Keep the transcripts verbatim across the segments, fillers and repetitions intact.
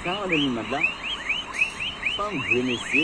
Sa mande limad la. Fanm vre mesye.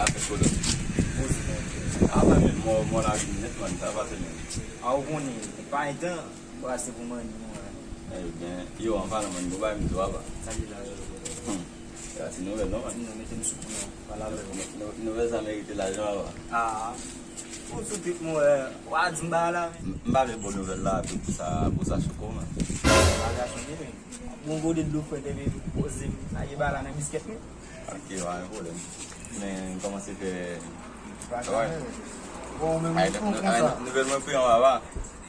Afè kolo. Ah, mwen menm, mwen, mwen la vin nèt, man, sa pase menm. A, ou konnen, pa gen tan, brase pou manyen, mwen. Ebyen, yo, an palan, man, bon bagay m di w, apa. Sa li la, yo. Hmm. Se pa ti nouvèl, non, man. Non, mete m sou kou, non. Pale avè m. Nou, nou, nouvèl sa merite lajan, apa. Ah. Ou sou trip, mwen, w a di m bagay la, men. M, m pa vle bon nouvèl la, pou, pou sa, pou sa choko, man. Bagay chanje, men. Bon gode dlo frèt epi poze m lage bala nan biskèt mwen. Ok, pa gen pwoblèm. Men kòmanse fè travay. Bon, ou menm ou konsa. Nouvèl mwen pran anba.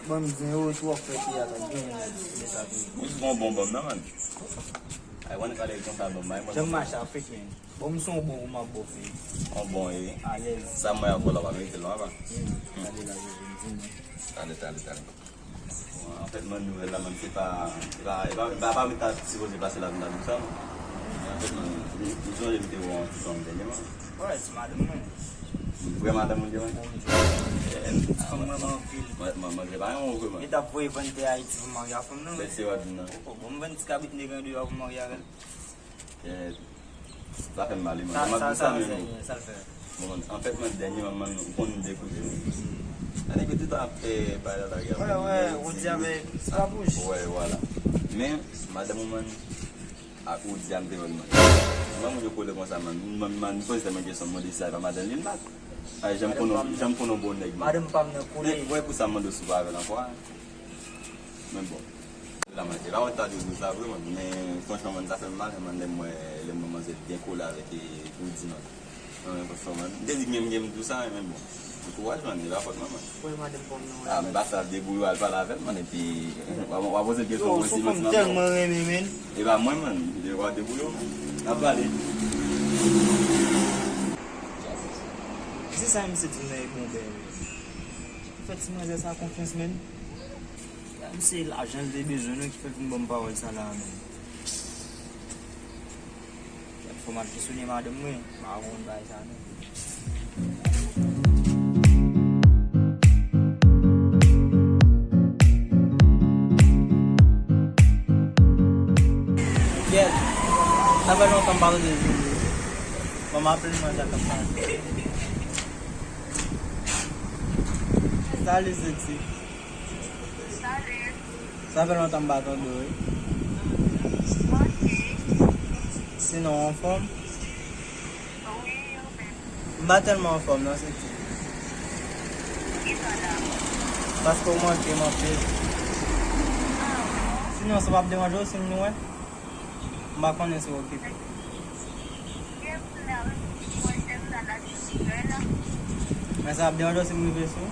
Bon, m di yo tou ap fè ki atak gen de sa tou. Ou se yon bon bòm nan, man. Ay, wan pale konsa bòm nan. Jan m mache a fèk, men. Bon, m se yon bon pou m ap bò fè. Yon bon, e. Alèz. Sa mwen avè w la pa merite l non, apa. Tande la, m di nou. Tande, tande, tande. Bon, anfèt, man, nouvèl la, man, se pa, se pa, e pa, e pa, pa mwen ta sipoze pase la pou m ta di w sa, non. Men anfèt, man, m, m sonje m te wè yon ti fanm dènyèman. Wè, se madanm mwen. Vrè madanm ou te wè? Bon, m di w. Eh, ti fanm mwen anpil. Mwen, mwen, mwen, se pa yon vrè, man. Li t ap voye vann tè Ayiti pou marye ak fanm nan. Men se w ap di m nan. Oh, bon, m vann ti kabrit nèg an deyò pou marye avè l. Eh, sa fè m mal, wi, man. Sa, m ap sa, di sa sa menm. Sa l fè? Bon, anfèt, man, dènyèman, man, ou konn m dekoute, wi. Sa nèg yo tout ap fè bagay la, bagay la. Wè, wè, ou di avè, se pa bouch. Wè, vwala. Men, madanm ou, man, ak ou di a m te wè l, man. Mwen, moun yo kole konsa, man. Man, man, m poze tèt mwen kesyon, m mande si sa e pa madanm li, l pa. Ay, jan m konn, jan m konn yon bon nèg, man. Madanm pa m nan kole. Men, wè, pou sa, m mande w si w pa avè l ankò, a. Men bon. La, man, se pa mwen ta dwe di w sa vre, man, men franchman, man, sa fè m mal, man, lè m wè, lè m wè manzè byen kole avèk, e, Woody, man. Non, men franchman, man, m te di m gen, m gen m di w sa, men bon. Kouraj, man, e pa fòt mwen, man. Wè, madanm pa m nan, wè. Ah, m pa sa debouye w al pale avè l, man, epi w ap, w ap poze m kesyon pou mwen si m ti manman. Tèlman renmen, men. E pa mwen, man, w ap debouye w, man. N ap pale. Se sa, misye di m nan e bon bèl. Fè ti manzè sa konfyans, men. Misye lajan l te bezwen, non, ki fè l vin ban m pawòl sa la a, men. Kèk fò m al kesyone madanm mwen, m pa konn bagay sa, non. Kèt, sa fè lontan m pa tande Jojo. Bon, m aple l, mwen, sa k ap pase. Salut, sexy. Salut. Sa fè lontan m pa tande w, wi. Mwen osi. Sinon, w anfòm? Wi, ou menm? M pa tèlman anfòm, non, sexy. Poukisa la? Paske w manke m anpil. Ah, bon? Sinon, sa p ap deranje w si m nou wè? M pa konnen si w okipe. Men sa ap deranje w si m rive sou ou?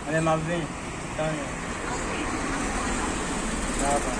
Anben, m ap vini. Tann mwen. Dakò.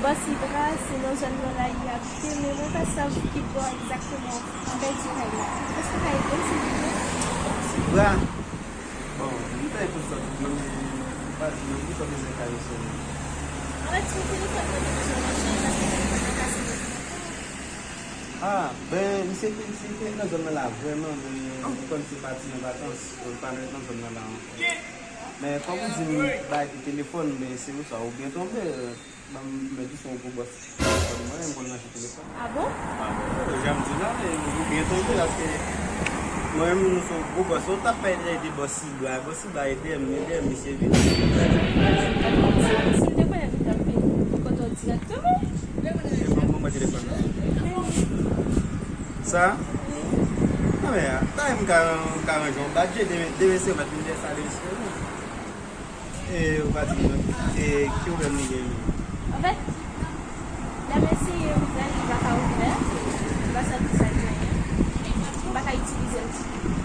Bò Sibra, se nan zòn nan la li abite, men mwen pa sav ki bò egzakteman. Mwen pèdi kay la. Èske w ka ede m, silvouplè? Sibra? Bon, m fè tout sòt, mwen, m pa di mwen ki sòt de kay ou sou. Anfèt, sou telefòn mwen te bezwen ranche, paske telefòn nan kase depi lontan. Ah, ben, misye te, misye te nan zòn nan la vrèman, men ou konn se pati an vakans, ou pa nan zòn nan la ankò. Men kòm ou di m bay te telefòn, men se ou sa, ou byen tonbe. Ban m, men di se yon gwo bòs telefòn mwen, m konn ranje telefòn. Ah bon? Ah bon, jan m di la, ou byen tonbe, paske mwen menm, nou se yon gwo bòs. Ou t ap pale de bòs Sibra, bòs Sibra ede m, ede m, misye vini. Si m te konnen li t ap vin kote w dirèkteman. E ban m, ban mwen telefòn nan. Sa? Non, men, ta m ka, ka ranje yon badje, demen, demen se mèt vin fè sa de misye. E, ou pa di mwen, e, ki pwoblèm li genyen? Anfèt, lè m eseye ouvè l, li pa ka ouvè. M pa santi sa l genyen. M pa ka itilize l.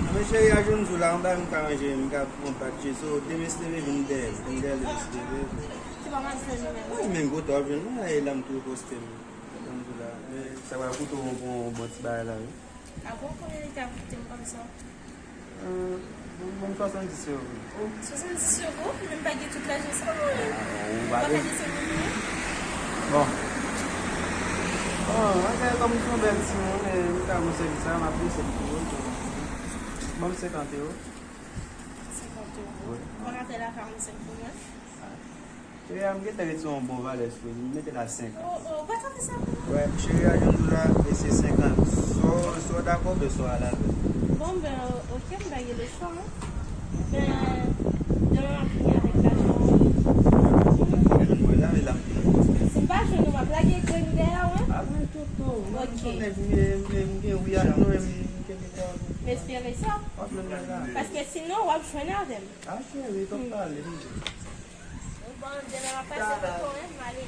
Men cheri, a jwenn jou la, anba m ka ranje, m ka pran badje. So, demen si Dye vle vin dèyè l, vin dèyè l, demen si Dye vle. Se pa mal fè nou menm. Wi, men gwo tan w ap jwenn mwen, e la m tou poste m. Lè m tou la. Men sa va koute w pou yon bon ti bagay la, wi. Ah bon, konbyen li ka koute m kòmsa? Euh, bon, bon, swasanndis euro. Swasanndis euro? Men m pa gen tout lajan sa, non. Ah, ou pa ka desann li pou mwen? Bon. Bon, anfè, kòm ou se yon bèl timoun, e, m ka ban w sèvis sa, m ap desann pou ou. Ban m senkant euro. Senkant euro? Wi. Bon, apèl a karannsenk pou mwen. Cheri a, m gentan retire yon bon valè sou li. M mete l a senkant. Oh, oh, ou pa ka fè sa pou mwen? Wè, cheri a, jodi la, e se senkant. So, so w dakò, ben, so w ale avè l. Bon, ben, ok, m pa gen lechwa, hein. Ben, demen m ap vini avèk lajan. Ou jwenn mwen la, e la m vini. Si m pa jwenn ou, m ap lage grenn dèyè w, hein. Ah, mwen tonton, mwen tonton, men, men, men, m gen wi ak non, men, m kenbe kò. M espere sa. W ap jwenn mwen la. Paske sinon, w ap jwenn avè m. Ah, cheri, t ap pale, m di. Bon, demen m ap pase kote w, wi, m ale.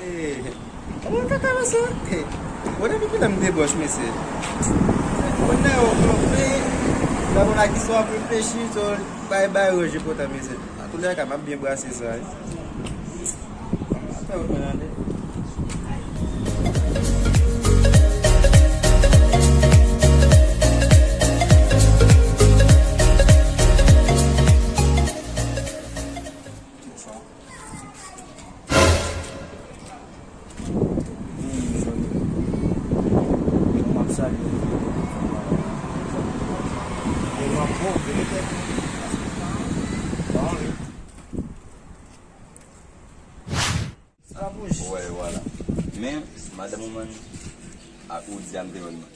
Hey, kòman kaka sa? Hey, bon, depi kilè m debòch, mesye? Bon, nèg yo kanpe, la bon la ki sou ap reflechi, so, bay, bay, ranje pòt la, mesye. Antoulèka, m ap byen brase sa, wi. Apre ou jwenn ande. Wè, vwala. Men, madanm ou menm, a, ou di a m te wè l mwen.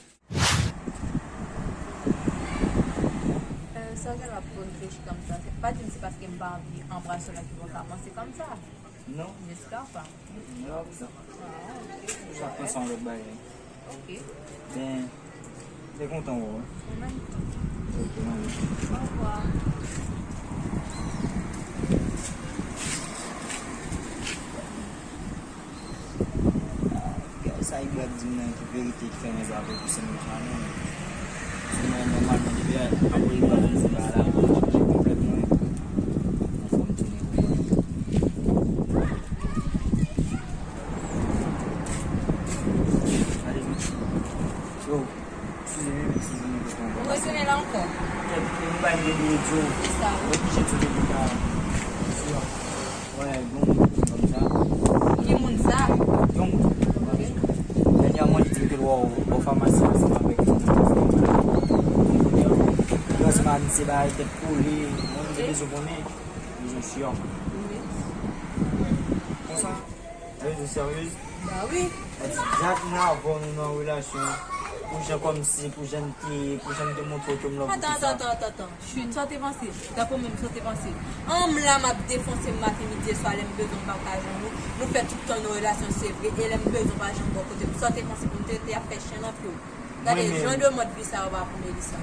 Euh, sa w gen lè w ap reflechi kòmsa? Se pa di m se paske m pa anvi anbrase w la ki fè w ka panse kòmsa. Non. Jis pa. Non, non. Ah, ok. Sa pran sa yon lòt bagay. Ok. Ben, te kontan wè w, wi. Mwen menm tou. Ok, mwen menm. Ovwa. Gade sa Igwe ap di m nan, ki verite ki fè mwen zape pou sandwich la, non. Se mwen, nòmalman, depi apre Igwe fin di bagay la, mwen konplètman anfòm tounen pou mwen. Gade, yo, eskize m, eskize m, eskize m. Ou retounen la ankò? Kèt, e m pa gen dwe di w. Kisa? Oblije di w depi ta. Wè, gen yon moun ki di m sa. Ki moun sa? Yon moun. Ok. Dènyèman, li di m ke l wè w bò famasi ansanm avèk yon moun. Kounye a, yo se pa misye bagay tèt kole, mwen, m te bezwen konnen. Li di m si. Wi. Konsa? Sa vle di w seryez? Ba wi. Sa di dat nan avè w nou nan relasyon, pou jan kòmsi, pou jan m te, pou jan m te montre w ke m love ou, tout sa. Atann, atann, atann, atann. Chut, sa w te panse? Tanpri menm, sa w te panse? An m la, m ap defonse m maten, midi e swa, lè m bezwen w m p ap ka jwenn ou. Nou fè tout tan nou relasyon, se vre, e lè m bezwen w pa janm bò kote m. Sa w te panse pou m te, te ap fè chen nan pye w? Gade jan de mòd vi sa yo pa pou Melissa.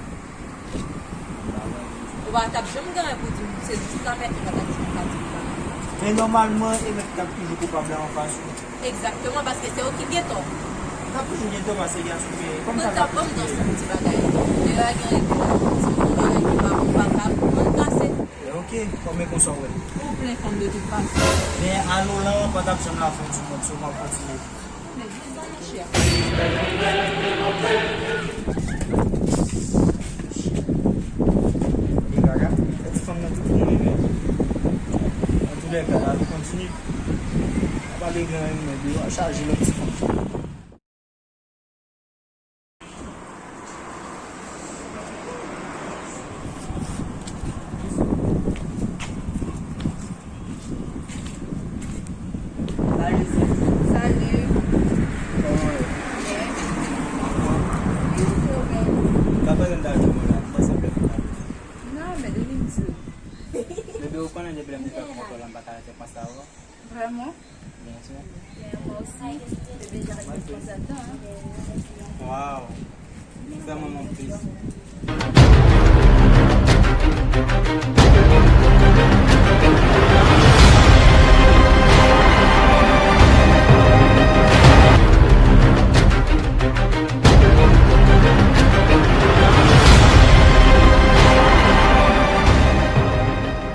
Ou pa t ap janm gen anyen pou di m, se jis la mèt ou pa t ap janm ka di m bagay. Men nòmalman, e mèt t ap toujou koupab la anfas ou. Egzakteman, paske se ou ki gen tò. T ap toujou gen tò pase gason, men kòm sa t ap rive. Ban m di w yon ti bagay. Lè yo gen regle la, ti moun bagay ki pa bon, pa ka bon. Ok, kòm e konsa w wè l. Ou plen fanm de tout fason. Men Alo lan pa t ap janm la fen di mond, so m ap kontinye. Men di sa, monchè. E gaga, e ti fanm nan tout moun renmen. Antoulèka, lavi kontinye. Pa pale gran anyen, men deyò a chaje lòt ti fanm. Salut. Salut. Kòman w ye? Byen. Anfòm? Wi, m twò byen. Sa fè lè m t ap jwenn ou la, m panse m pèdi w. Non, men depi m di w. Bebe, ou konnen depi lè m te fè kòmantè la, m pa ka rete panse avè w. Vrèman? Byen si. Byen, mwen osi. Te deja ret konsa tan, hein. Waw. Ou fè mwen mon plis.